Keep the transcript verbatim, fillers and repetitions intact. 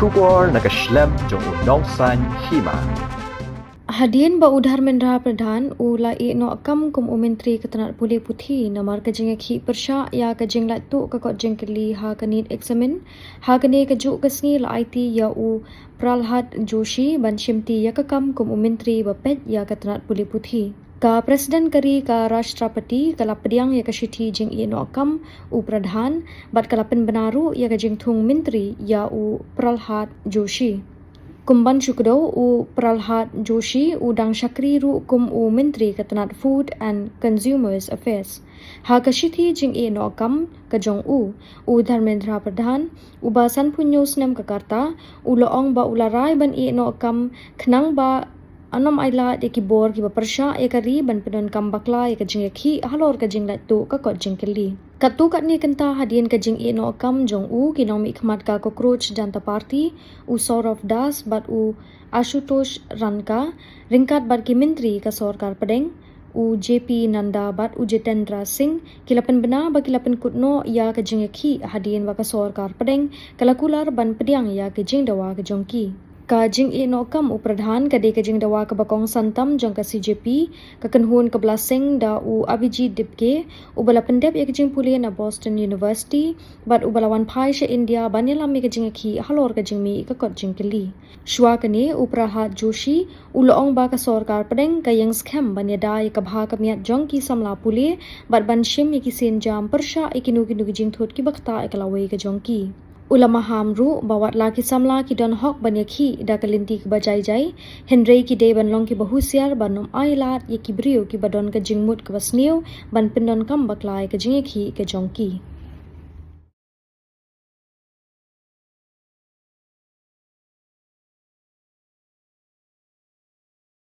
Khubor na ka shlem jong u Nongsaiñ Hima. Hadien ba u Dharmendra Pradhan u la ïeh noh kam kum u Myntri ka tnat pule puthi namar ka jingïakhih pyrshah ïa ka jinglait tuh ka kot jingkylli ha ka NEET examen, ha kane ka juh ka sngi la aiti ïa u Pralhad Joshi ban shimti ïa ka kam kum u Myntri ba peit ïa ka tnat pule puthi. Ka President ka ri, ka Rashtrapati, ka la pdiang ïa ka shithi jingïeh noh kam u Pradhan bad ka la pynbna ruh ïa ka jingthung Myntri ïa u Pralhad Joshi. Kum ban shu kdew, u Pralhad Joshi u dang shakri ruh kum u Myntri ka tnat Food and Consumers Affairs. Ha ka shithi jingïeh noh kam ka jong u, u Dharmendra Pradhan, uba sanphew hynñiew snem ka rta, u la ong ba u la rai ban ïeh noh kam khnang ba yn ym ailad ïa ki bor kiba pyrshah ïa ka ri ban pyndonkam bakla ïa ka jingïakhih halor ka jinglait tuh ka kot jingkylli. Katto katne kynta hadien ka jingïeh noh kam jong u, ki nongmihkhmat ka Cockroach Janta Party, u Saurav Das bad u Ashutosh Ranka, ryngkat bad ki Myntri ka sorkar pdeng, u J P Nadda bad u Jitendra Singh, ki la pynbna ba ki la pynkut noh ïa ka jingïakhih hadien ba ka sorkar pdeng ka la kular ban pdiang ïa ka jingdawa ka jong ki. Ka jingïeh noh kam u Pradhan ka dei ka jingdawa kaba kongsan tam jong ka C J P, ka kynhun kaba la seng da u Abhijit Dipke, uba la pyndep ïa ka jingpule na Boston University bad uba la wan phai sha India ban ïalam ïa ka jingïakhih halor ka jingmih ka kot jingkylli. Shuwa kane, u Pralhad Joshi u la ong ba ka sorkar pdeng ka ïeng skhem ban ïada ïa ka bha ka miat jong ki samla pule bad ban shim ïa ki sienjam pyrshah ïa kino kino ki jingthut kiba ktah ïa ka lawei ka jong ki. U la maham ruh ba wat la ki samla ki don hok ban ïakhih da ka lynti kaba jai jai, hynrei ki dei ban long kiba husiar ban ym ailad ïa ki briew kiba don ka jingmut kaba sniew ban pyndonkam bakla ïa ka jingïakhih ka jong ki.